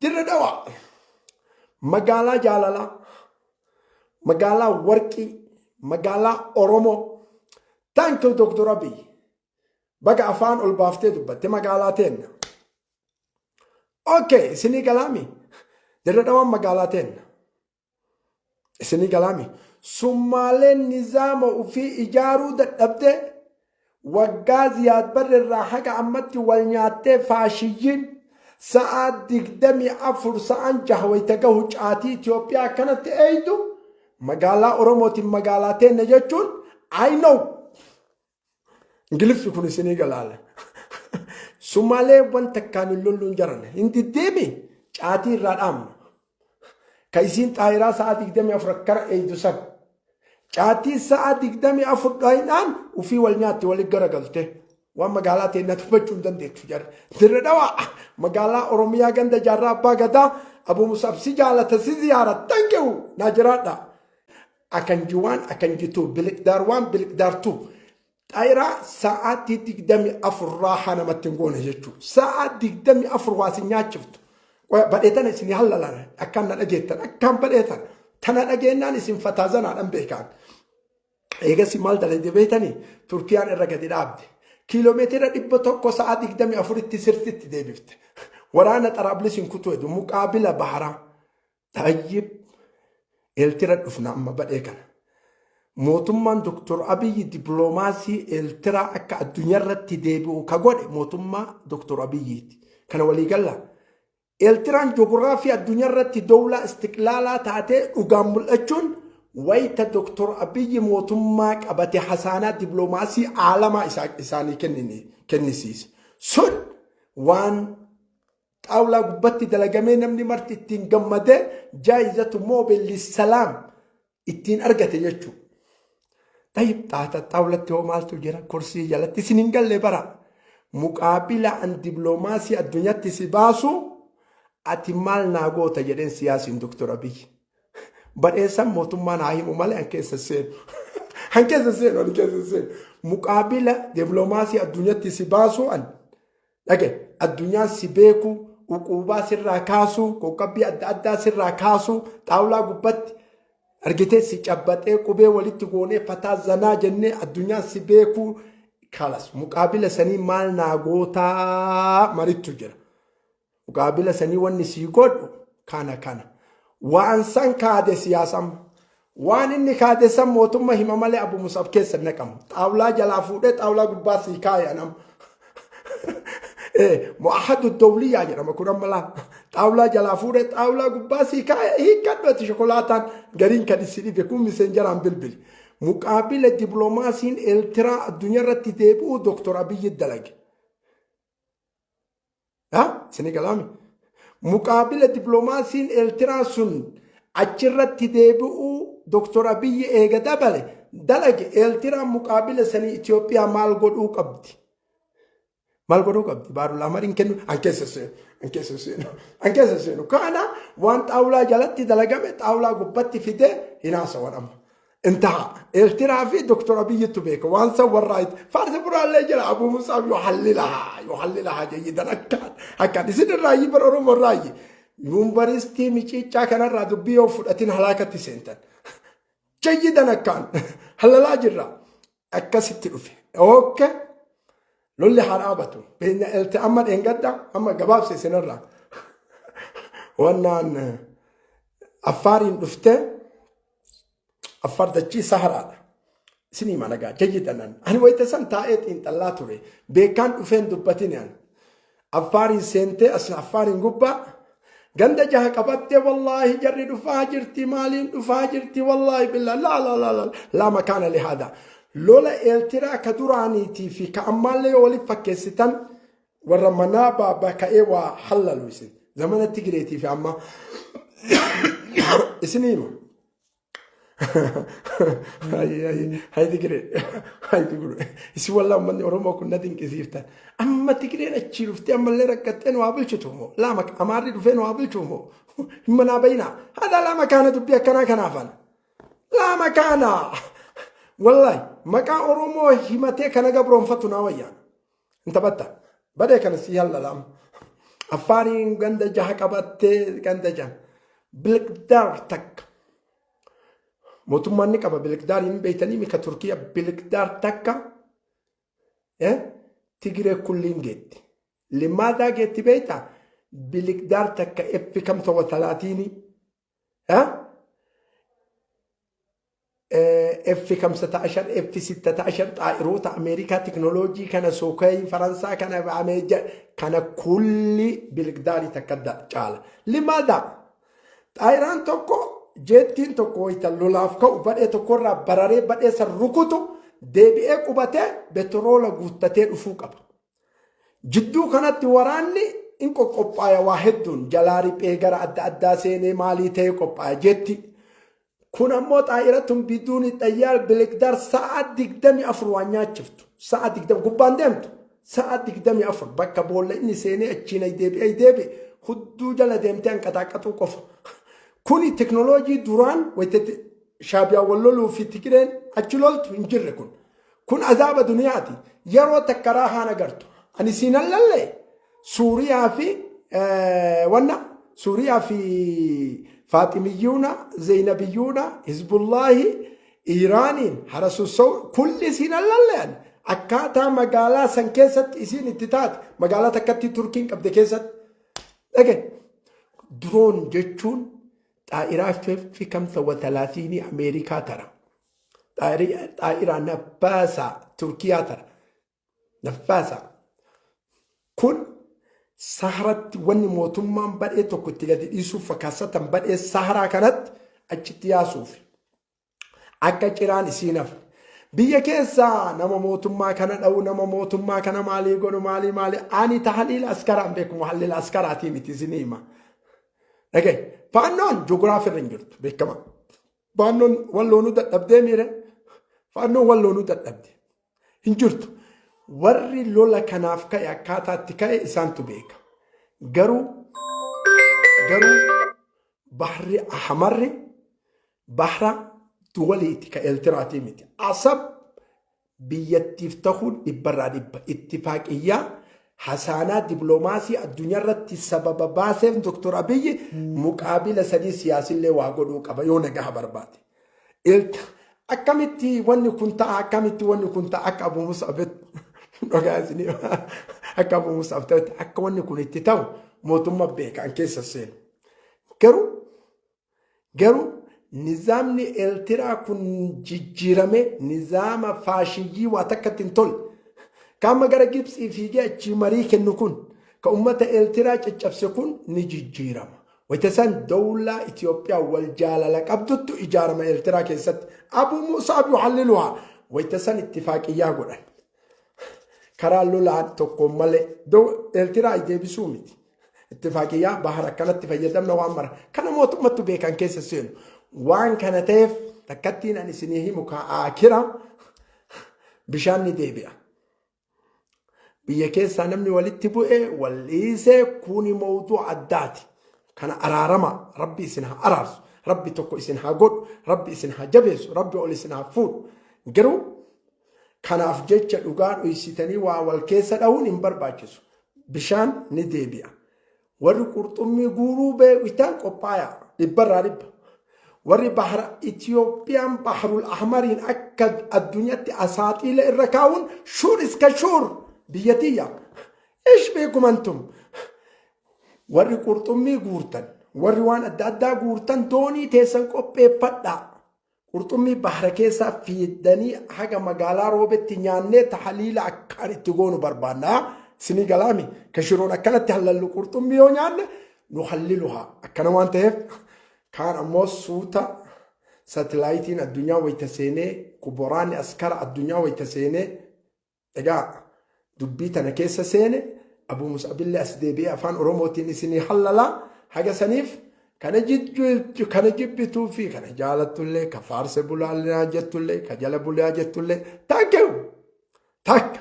Dirre Dhawaa magaalaa jaalalaa, magaalaa warqii, magaalaa Oromoo. Thank you, Dr. Abiy. Baga afaan ol baaftee dubbatte, magaalaa teenna. Okay, isinii galaami. Dirre Dhawaan magaalaa teenna. Isinii galaami. Sumaaleen nizaama ofii ijaaruu dadhabde, waggaa Ziyaad Barre irraa haga ammatti wal nyaattee, faashiyyiin sa'aa 24 sa'aan 6 wayita gahu caatii Itoophiyaa akkanatti eeydu, magaalaa Oromootiin magaalaa teenna jechuun. I know. Ingiliffi kun isinii galaala. Sumaalee wanta akkaan hin lolluun jaran hin diddeemi, caatii irraa dhaabna. Ka isiin xaayiraa sa'a 24 akkana eeydu san. Caatii sa'a 24 dhaayidhaan ufii wal nyaatti, walit garagalte. Waan magaalaa teennaa dubbachuu hin dandeettu jarri. Dirre Dhawaa magaalaa Oromiyaa, ganda Jaarraa Abbaa Gadaa, Abu Musab si jaalata, si ziyaara. Thank you, naa jiraadha. Akanji 1, Akanji 2, Biliqdaar 1, Biliqdaar 2. Xaayiraa sa'aatii 24 raahaa namatti hin goone jechuudha. Sa'aa 24 waa isin nyaachiftu. Badheetana isin hallalan akkaan na dhageettan, akkaan badheetan. Tana dhageennaan isin fataazanaadhaan beekaan. Eegasii maal dalagde beektanii? Turkiyaan irra gadi dhaabde. Kiiloomeetira 100 sa'aa 24tti sirtitti deebifte. Waraana Xaraablis hin kutu edu muqaabila baharaa. Tayyib, Eeltira dhufna amma badhee kana. Mootummaan Dr. Abiyyi dippiloomaasii Eeltiraa akka addunyaarratti deebi'u ka godhe mootummaa Dr. Abiyyiiti. Kana waliigalla. Eeltiraan joogiraafii addunyaarratti dowlaa istiqlaalaa taatee dhugaan mul'achuun wayita Dr. Abiyyi mootummaa qabate hasaanaa dippiloomaasii aalamaa isaanii kennisiise. Sun waan xaawulaa gubbatti dalagamee namni marti ittiin gammadee jaayizatu Noobel lissalaam ittiin argate jechuudha. Tayyib, xaata xaawulatti hoo maaltu jira kursii jalatti isin hin galle bara. Muqaabila an dibloomaasii addunyaatti si baasu ati maal naa goota jedheen siyaasiin Dr. Abiyyi. Badheessan mootummaan haa himu malee an keessa seenu. An keessa seenu, an keessa seenu. Muqaabila dibloomaasii addunyaatti si baasu an dhage addunyaan si beeku, uquubaa sirraa kaasuu, qoqqabbii adda addaa sirraa kaasuu, xaawulaa gubbatti argitee si cabbaxee qubee walitti goonee fataa zanaa jennee addunyaan si beekuu kalas, muqaabila sanii maal naa gootaa marittu jira. Muqaabila sanii wanni sii godhu kana kana. Waan san kaade siyaasam. Waan inni kaade san mootumma hima malee Abu Musab keessa hin naqamu. Xaawulaa jalaa fuudhee xaawulaa gubbaa sii kaaya nam. Mu'ahadu dawliyyaa jedhama kun amma laa. Xaawulaa jalaa fuudhee xaawulaa gubbaa sii kaaya, hiikkadhu ati shokolaataan gariin kan isin dhibe kun miseenjaraan bilbili. Muqaabila dippiloomaasiin Eeltiraa addunyaa irratti deebi'uu Dr. Abiyyi dalage. Ha? Isinii galaami. Muqaabila dippiloomaasiin Eeltiraa sun achirratti deebi'uu Dr. Abiyyi eega dabale dalage, Eeltiraan muqaabila sanii Itoophiyaa maal godhuu qabdi? Maal godhuu qabdi? Baarul Amariin kennu an keessa seenu. An keessa seenu. An keessa seenu. Kana waan xaawulaa jalatti dalagame xaawulaa gubbatti fidee hin haasawan amma. Intaha. Eeltiraa fi Dr. Abiyyittu beeka. Waan san warraa itti. Faarsi buraallee jira. Abuu Musaaf yuhallilaha. Yuhallilaha jayyidan akkaan. Akkaan. Isin irraayyi bara Oromoo irraayyi. Yuunivarsiitii miciicaa kanarraa dubbii yoo fudhatin halaakatti seentan. Jayyidan akkaan. Halalaa jirra. Akkasitti dhufe. Okay. Lolli haa dhaabatu. Beenya elte amma dheengadda amma gabaabse isinirraa. Wannaan Affaariin dhuftee, Affaar dachii Saharaadha. Isinii managaa jayyidanan. Ani wayita san taa'ee xiinxallaa ture. Beekaan dhufeen dubbatin ani. Affaariin seentee as Affaariin gubbaa ganda jaha qabattee, wallaahi jarri dhufaa jirti, maaliin dhufaa jirti, wallaahi billaa laa laa laa laa laa makaana lihaada. Lola Eeltiraa ka duraaniitii fi ka ammaallee yoo waliif fakkeessitan warra manaa baabaa ka'ee waa hallalu isin zamana Tigireetii fi amma isin hima. Hayi Tigiree, hayi Tigiree, isin wallaa uummanni Oromoo kun na dinqisiiftan. Amma Tigireen achii dhuftee ammallee rakkattee nu haa bulchitu moo? Laama Amaarri dhufee nu haa bulchu moo? Hin manaa bayinaa. Haadha laama kaana dubbii akkanaa kanaafan. Laama kaana. Wallahi maqaa Oromoo himatee kana gabroonfatu naa wayyaan. Hin taphatta. Badee kana sii hallalaam. Affaariin ganda jaha qabattee ganda jaha. Bilqdaar takka. Mootummaan ni qaba bilqdaar hin beektanii mika Turkiya bilqdaar takka Tigiree kulliin geetti. Limaadaa geetti beektaa? Bilqdaar takka effi kamsa wa talaatiinii. F kamsata ashar F sittata ashar xaa'iroota Ameerikaa teknooloojii kana Sookayii Faransaa kana Ameeja kana kulli bilqdaarii takka caala. Limaada xaa'iraan tokko jeettiin tokko wayita lolaaf ka'u badhee tokkorraa bararee badhee san rukutu deebi'ee qubatee betroola guuttatee dhufuu qaba. Jidduu kanatti waraanni in qoqqophaaya waa hedduun jalaa riphee gara adda addaa seenee maalii ta'ee qophaaya jetti. Kun ammoo xaa'ira tun biduuni xayyaar bilikdaar sa'a 24 waan nyaachiftu. Sa'a 20 gubbaan deemtu. Sa'a 24 bakka boolla inni seenee achiin ay deebi'ee ay deebi'e hudduu jala deemtee hanqaxaaqaxuu qofa. Kuni teknooloojii duraan wayita shaabiyaa wal loluu fi Tigireen achi loltu hin jirre kun. Kun azaaba duniyaati. Yeroo takka raahaan agartu. Ani siinan lallee Suuriyaa fi wanna Suuriyaa fi Faaximiyyuuna, Zeynabiyyuuna, Hizbullaahi, Iiraaniin, Harasussaw kulli siinan lallee ani. Akkaataa magaalaa san keessatti isiin itti taate magaalaa takkatti Turkiin qabde keessatti. Dhage diroon jechuun xaa'iraa fi kamsa wa talaatiinii Ameerikaa tara. Xaa'iraa naffaasaa Turkiyaa tara. Naffaasaa. Kun saharatti wanni mootummaan badhee tokko itti gadi dhiisuuf fakkaasatan badhee saharaa kanatti achitti yaasuuf. Akka ciraan isiin hafne. Biyya keessaa nama mootummaa kana dha'u nama mootummaa kana maalii godhu maalii maalii ani tahaliila askaraan beeku muhallila askaraatii miti isinii hima. Dhagaye faannoon joogiraafii irra hin jirtu beekama. Faannoon walloonuu dadhabdee miire faannoon walloonuu dadhabde hin jirtu. Warri lola kanaaf ka'e akkaataatti ka'e isaantu beeka. Garuu garuu bahri ahamarri bahra duwaliiti ka eeltiraatii miti. Asab biyyattiif tahuun dhibbarraa dhibba ittifaaqiyyaa hasaanaa dibloomaasii addunyaarratti sababa baaseef Dr. Abiyyi muqaabila sadii siyaasillee waa godhuu qaba yoo nagaha barbaade. Akkamitti wanni kun ta'a akkamitti wanni kun ta'a akka Abu Mus'ab dhugaa isinii akka Abu Mus'ab ta'etti akka wanni kun itti ta'u mootummaa beekaan keessa seenu. Garuu Garuu nizaamni Eeltiraa kun jijjiiramee nizaama faashiyyii waa takkatti hin tolle. Kaama gara Gibtsii fiigee achii marii kennu kun ka ummata Eeltiraa caccabse kun ni jijjiirama. Wayita san dawlaa Itoophiyaa wal jaalala qabduttu ijaarama Eeltiraa keessatti. Abu Musaab yuhalliluhaa. Wayita san ittifaaqiyyaa godhan. Karaa lolaan tokkoon malee Eeltiraa deebisuu miti. Ittifaaqiyyaa bahar akkanatti fayyadamna waan mara. Kana mootummattu beekan keessa seenu. Waan kana ta'eef takkattiin ani isinii himu ka akira bishaan ni deebi'a. Biyya keessaa namni walitti bu'e wal dhiisee kuni mawduu addaati. Kana araarama rabbi isin haa araarsu. Rabbi tokko isin haa godhu. Rabbi isin haa jabeessu. Rabbi ol isin haa fuudhu. Garuu kanaaf jecha dhugaa dhoysitanii waa wal keessa dhahuun hin barbaachisu. Bishaan ni deebi'a. Warri qurxummii guuruu beektan qophaaya dhibbarraa dhibba. Warri bahara Itiyoophiyaan baharul ahmariin akka addunyaatti asaaxiila irra kaa'uun shuur iska shuur biyya tiyya. Ish beekumantum. Warri qurxummii guurtan warri waan adda addaa guurtan doonii teessan qopheeffadhaa. Qurxummii bahra keessaa fiiddanii haga magaalaa roobetti nyaannee tahaliila akkaan itti goonu barbaanna. Isinii galaami. Ka shiroon akkanatti hallallu qurxummii yoo nyaanne nu halliluha. Akkana waan ta'eef kaan ammoo suuta satilaayitiin addunyaa wayita seenee kuboraanni askara addunyaa wayita seenee Egaa dubbii tana keessa seene Abuu Mus'abillee as deebi'ee afaan Oromootiin isinii hallalaa haga saniif kana jijju kana jibbituu fi kana jaalattullee ka faarse bulaa jettullee ka jala bulaa jettullee thank you takka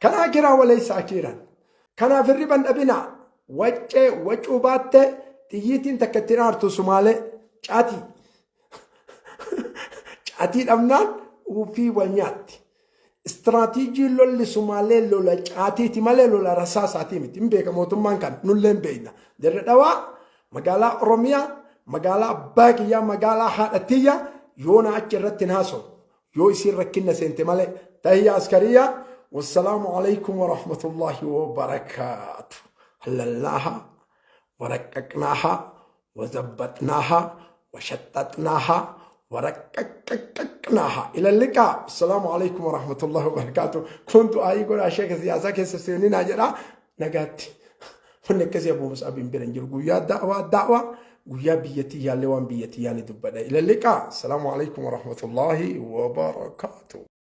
kana akiraa walaysa akiiran kanaaf hirriban dhabinaa waccee wacuu baattee xiyyiitiin takka ittiin aartu sumaalee caatii caatii dhabnaan uufii wal nyaatti. Istiraatiijii lolli Sumaalee lola caatiiti malee lola rasaasaatii miti. Hin beeka mootummaan kan nullee hin beekna. Dirre Dhawaa magaalaa Oromiyaa, magaalaa abbaa kiyyaa, magaalaa haadha tiyya yoona achi irratti hin haasawu. Yoo isiin rakkinna seente malee. Tahiyya askariyaa. Wassalaamu alaikum warahmatullahi wabarakaatu. Hallalnaaha waraqqaqnaaha wazabbatnaaha washaxxaxnaaha waraqqaqqaqqnaaha. Ila liqaa. Assalaamu alaikum warahmatullahi wabarakaatu. Kun du'aayii godhaa sheeka siyaasaa keessa seeninaa jedhaa nagaatti. Wanni akkasii Abuu Mus'abiin bira hin jiru. Guyyaa da'waa da'waa, guyyaa biyya tiyyaallee waan biyya tiyyaa ni dubbadha. Ila liqaa. Assalaamu alaikum warahmatullahi wabarakaatu.